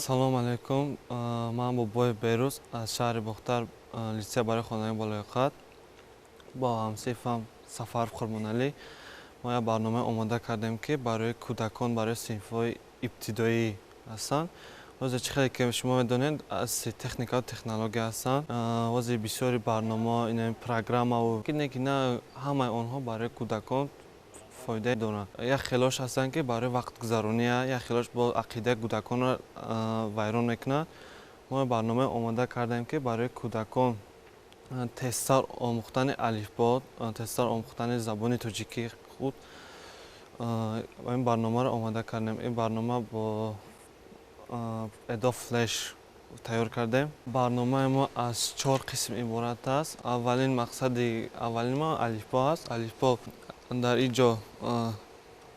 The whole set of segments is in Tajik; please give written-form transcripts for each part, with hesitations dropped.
Салом алейкум, ман Бобои Берӯз аз шаҳри Бохтар, литсей барои хонандагони болаёқат, бо ҳамсинфам Сафаров Қурбоналӣ мо як барнома омода кардем, ки барои кӯдакон, барои синфҳои ибтидоӣ ҳастанд. Ҳозир, чӣ хеле ки шумо медонед, асри техникаву технология ҳастанд. Ҳозир бисёри барномаҳо, ин программаву не ки на ҳамаи онҳо барои кӯдакон фоида доранд. Як хелош ҳастанд, ки барои вақтгузарония, як хелош бо ақидаи кӯдаконро вайрон мекунанд. Мо барномае омода кардем, ки барои кӯдакон тезтар омӯхтани алифбо, тезтар омӯхтани забони тоҷикии худ ин барномаро омода кардем. Ин барнома бо Adobe Flash тайёр кардем. Барномаи мо аз чор қисм иборат аст. Аввалин мақсади аввалин мо алифбо аст. Алифбо дар ин ҷо,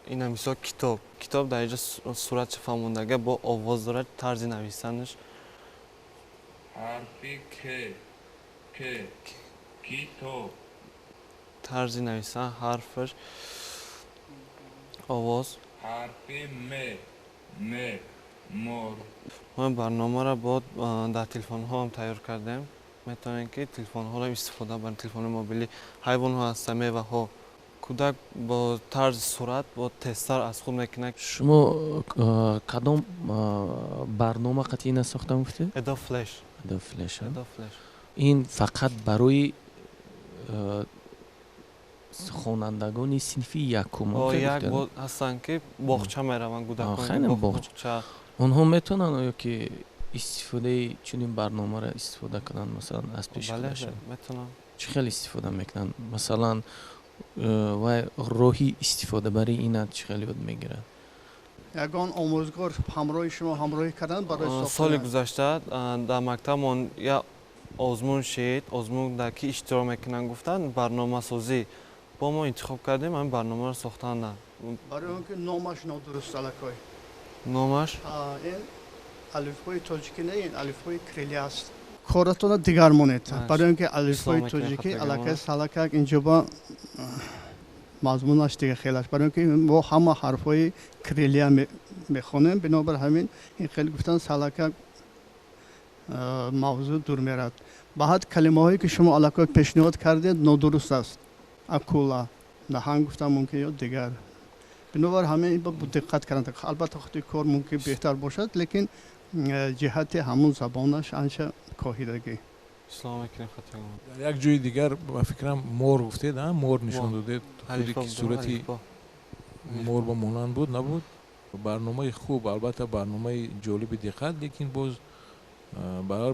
ина мисол, китоб. Китоб дар инҷо суратча фаҳмондага, бо овоз дорад, тарзи навистанаш. Ҳарфи К, К, китоб. Тарзи нависан ҳарфаш, овоз. Ҳарфи М, М, мор. Мо ин барномаро бо дар телефонҳоам тайёр кардем. Метавонем, ки телефонҳоро истифода барем, телефони мобилӣ. Ҳайвонҳо ҳастанд, меваҳо. Кӯдак бо тарзи сурат бо тезтар аз худ мекунад. Шумо кадом барнома қатъи ина сохта гуфтед? Adobe Flash. Adobe Flash. Adobe Flash. Ин фақат барои хонандагони синфи якум? Як ҳастанд, ки боғча мераванд кӯдакон. Боғча онҳо метавонанд оё ки истифодаи чунин барномаро истифода кунанд, масалан, аз пеши худашон? Метавонанд. Чӣ хел истифода мекунанд, масалан, вай роҳи истифодабарии ина чӣ хел ёд мегирад? Ягон омӯзгор ҳамроҳи шумо ҳамроҳӣ карданд барои Соли гузашта дар мактабмон як озмун шид. Озмун дар ки иштирок мекунанд гуфтанд, барномасозӣ. Бо мо интихоб кардем, ҳамин барномаро сохтанда. Барои он ки номаш нодуруст аллакай. Номаш? Ин алифбои тоҷикӣ не, ин алифбои кириллӣ аст. Коратона дигар монед, барои он ки алифбои тоҷикӣ аллакай салакак инҷоба мазмунаш дига хел аст, барои он ки мо ҳама ҳарфҳои кириллия мехонем. Бинобар ҳамин ин хел гуфтан салакак мавзӯъ дур меравад. Баъд калимаҳое, ки шумо аллакай пешниҳод кардед, нодуруст аст. Акула, наҳанг гуфтан мумкин ё дигар. Бинобар ҳамин бо диққат кардан. Албатта, худи кор мумкин беҳтар бошад, лекин ҷиҳати ҳамун забонаш анча коҳидагӣ. Дар як ҷои дигар, ба фикрам, мор гуфтед, мор нишон додед, худе ки сурати мор ба монанд буд, набуд? Барномаи хуб, албатта, барномаи ҷолиби диққат, лекин боз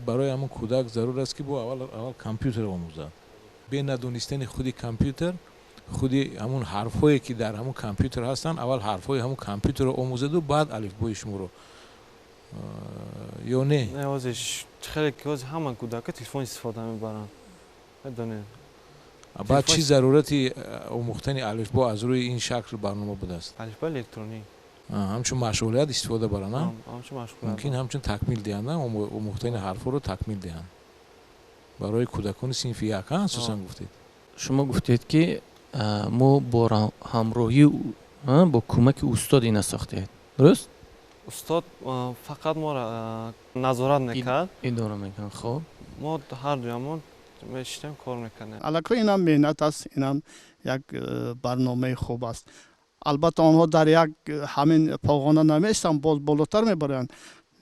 барои ҳамон кӯдак зарур аст, ки бо аввал компютер омӯзад. Бе надонистани худи компютер, худи ҳамун ҳарфҳое, ки дар ҳамун компютер ҳастанд, аввал ҳарфҳои ҳамун компютерро омӯзаду баъд алифбои шуморо, ё не? Хеле ки ҳозир ҳама кӯдака телефон истифода мебаранд, медонед. Баъд чӣ зарурати омӯхтани алифбо аз рӯи ин шакл барнома будааст? Алифбои электронӣ. Ҳамчун машғулият истифода баранд, мумкин, ҳамчун такмил диҳанд, омӯхтани ҳарфҳоро такмил диҳанд барои кӯдакони синфи як, асосан гуфтед. Шумо гуфтед, ки мо бо ҳамроҳӣ, бо кӯмаки устод ина сохтед, дуруст? Устод фақат моро назорат мекард. Идора мекард, хуб. Мо ҳар дуямон мешитем, кор мекардем. Аллакай инам меҳнат аст, инам як барномаи хуб аст. Албатта, онҳо дар як ҳамин поғона намеистанд, боз болотар мебаранд,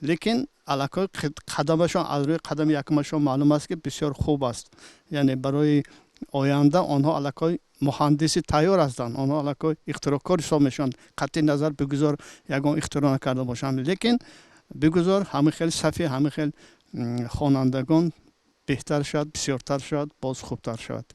лекин аллакай қадамашон аз рӯи қадами якумашон маълум аст, ки бисёр хуб аст. Яъне барои оянда онҳо аллакай муҳандиси тайёр ҳастанд, онҳо аллакай ихтироъкор ҳисоб мешаванд. Қатъи назар, бигузор ягон ихтироъ накарда бошанд, лекин бигузор ҳамин хел сафи ҳамин хел хонандагон беҳтар шавад, бисёртар шавад, боз хубтар шавад.